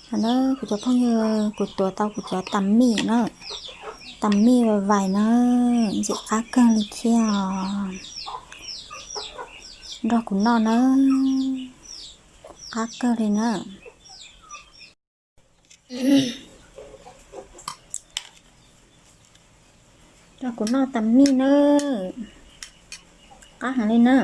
Hos na, kuv cov phooj ywg, kuv tuav tau kuv cov tas mij na, tas mij vais vais na, ntxim qab kawg li thiab os. Nrog kuv noj na, qab kawg li na. Nrog kuv noj tas mij na, qab heev li na.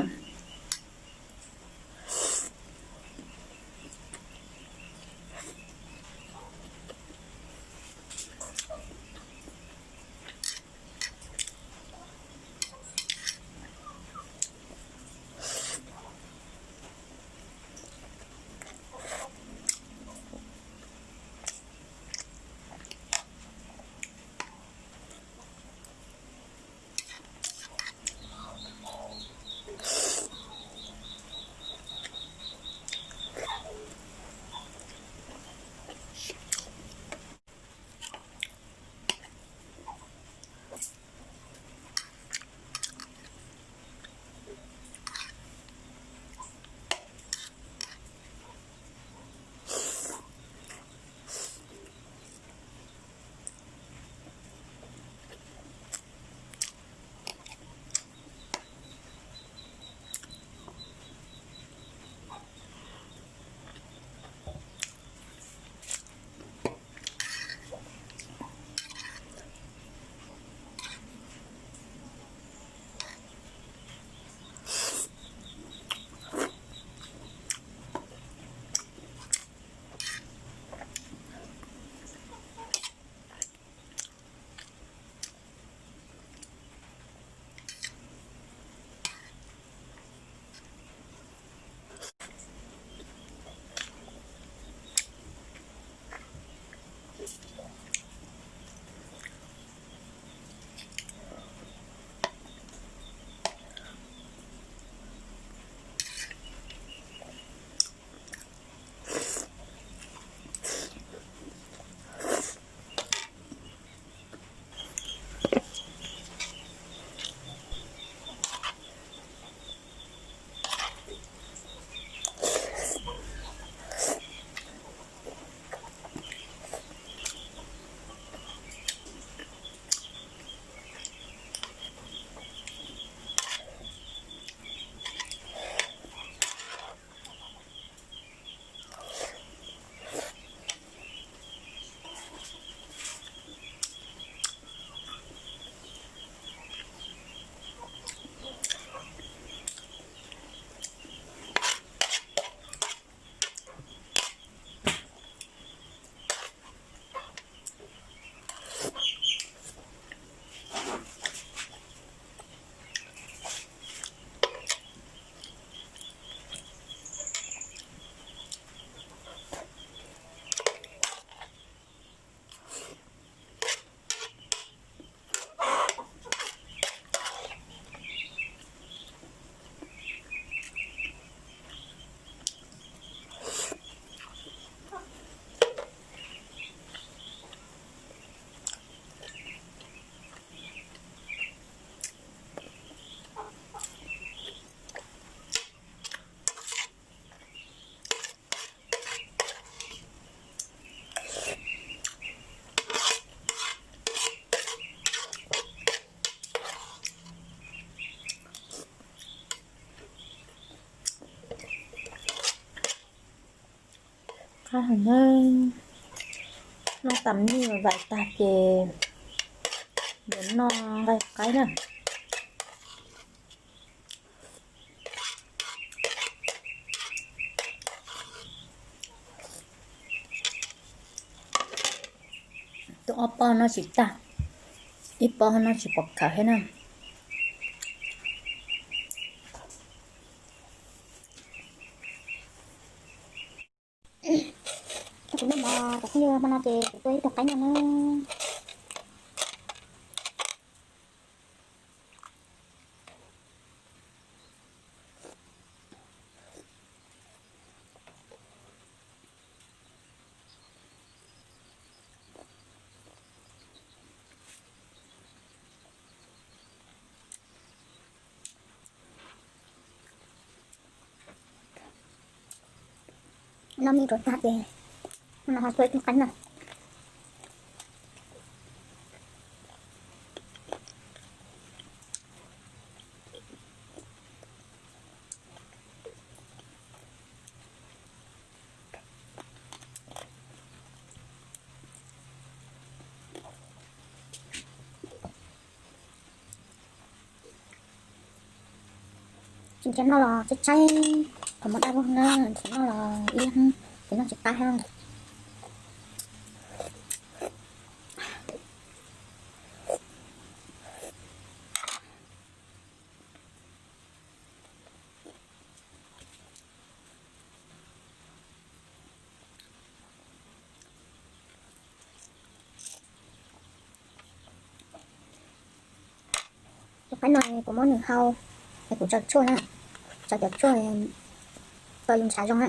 Qab heev na, noj tas mij vais vais tag ces yuav noj nqaij qaib na. Tus ob pob noj tsis tag, ib pob noj tsis pom kawg thiab na. Kuv noj mov, kuv phooj ywg, hmo no ces kuv tua ib tug qaib noj na. Noj mij rau tag ces No ho tua ib tug qaib na. Tsis nrhiav noj los tshaib tshaib, qhov muag daj vog na, nrhiav noj los ib leeg ces noj tsis qab thiab. Tus qaib no kuv muab nws hau, es kuv tsaws tshuaj na, tsaws cov tshuaj tau yus ntshav zoo na.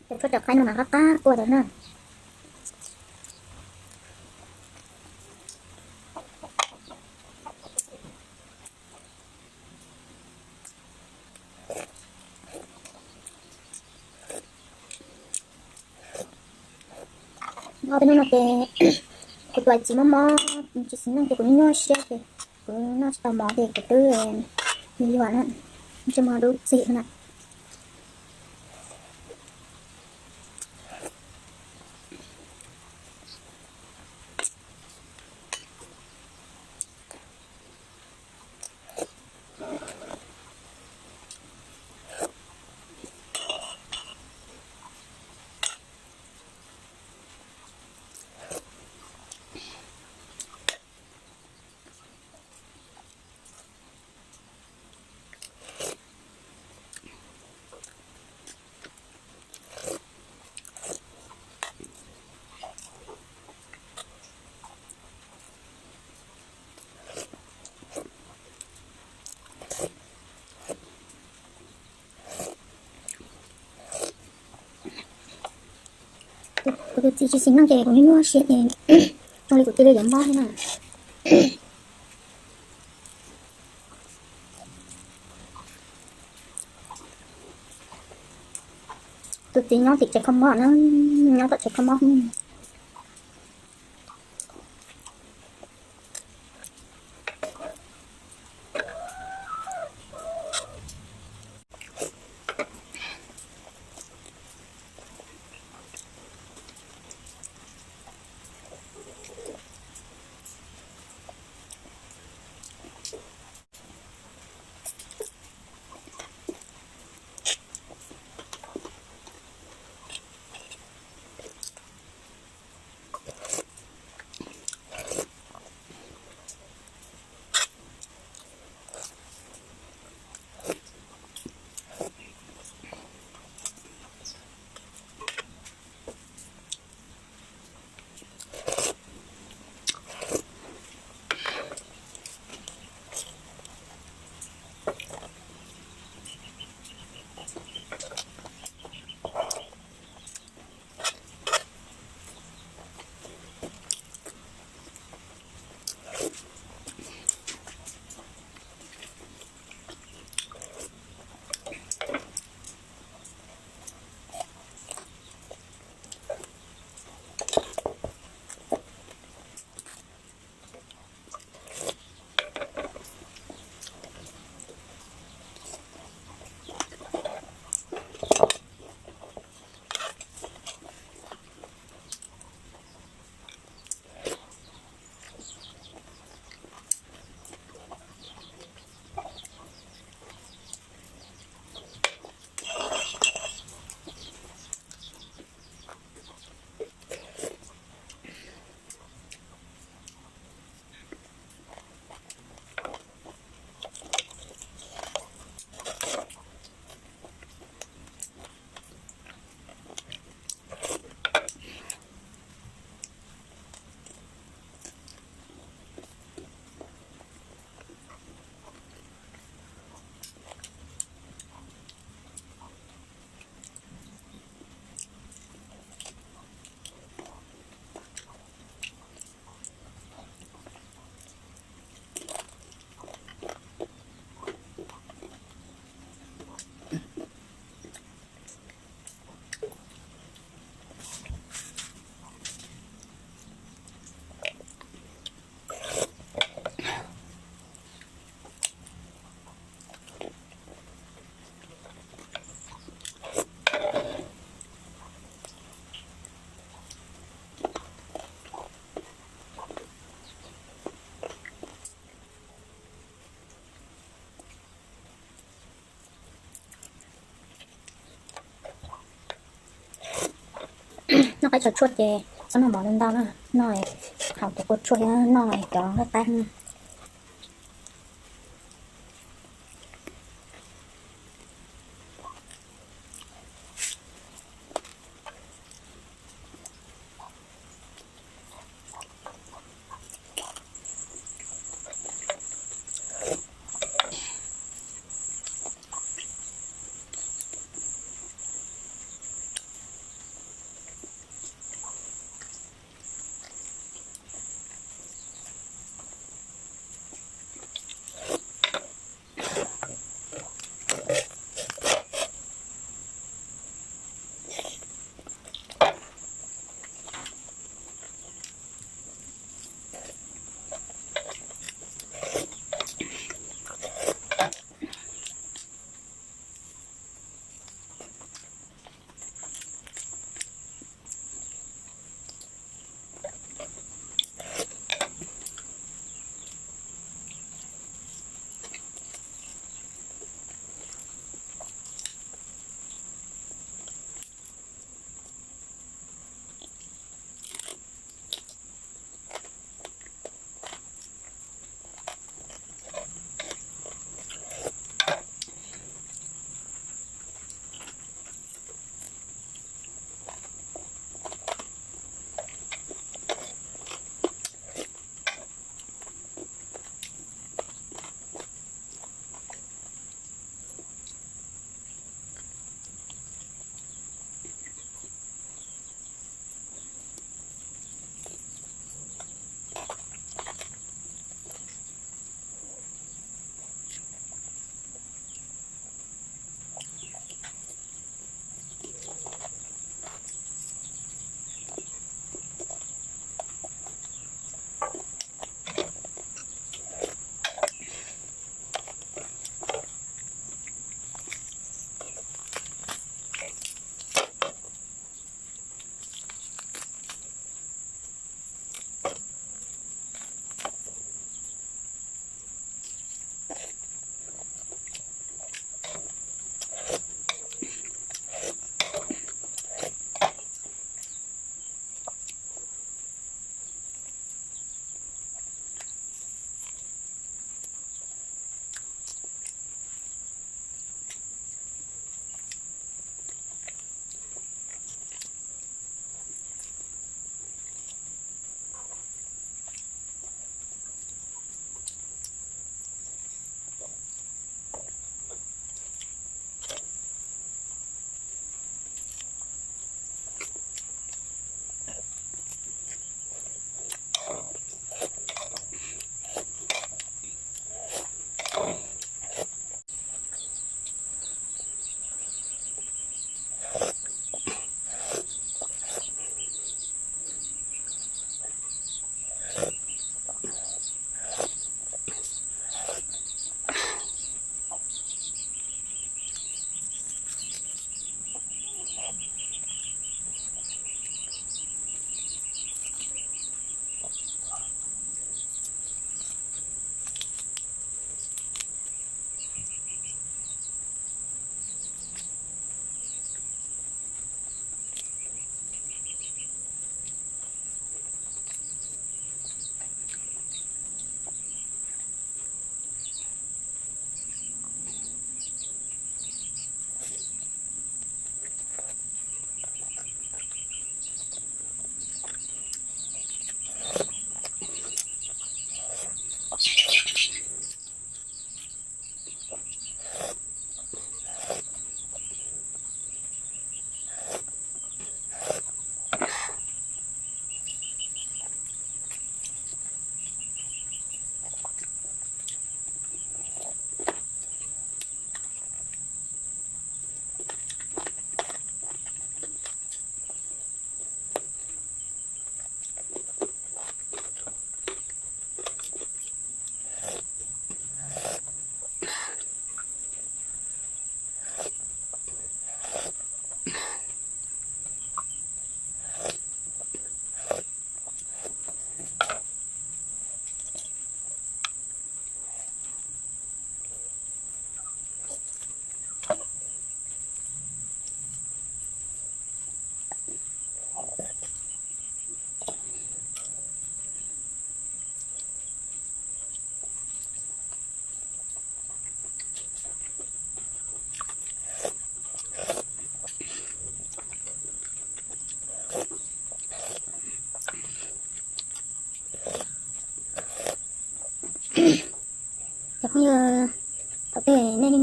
Cov tshuaj cov qaib no mas qab qab ua tau na. Ob peb hnub no ces kuv tus txiv mob mob tsis xis neej ces kuv nyuaj nyuaj siab ces kuv noj tsis tau mov ces kuv twb yuag yuag na, ntsej muag dub txim na. Kuv tus txiv tsis xis neej ces kuv nyuaj nyuaj siab ces zoo li kuv cia li yuav mob thiab na. Tus txiv nyob tim tsev kho mob na, nyob tom tsev kho mob. Noj qaib tsaus tshuaj ces txhob noj mov ntau ntau na, noj haus cov kua tshuaj thiab noj cov nqaij qaib.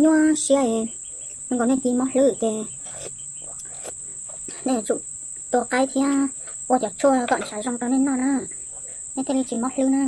Nyuaj siab, zoo nkaus nej tsis mob hlwb ces nej yuav tsum tua qaib thiab ua cov tshuaj kom ntshav zoo rau nej noj na, nej thiaj li tsis mob hlwb na.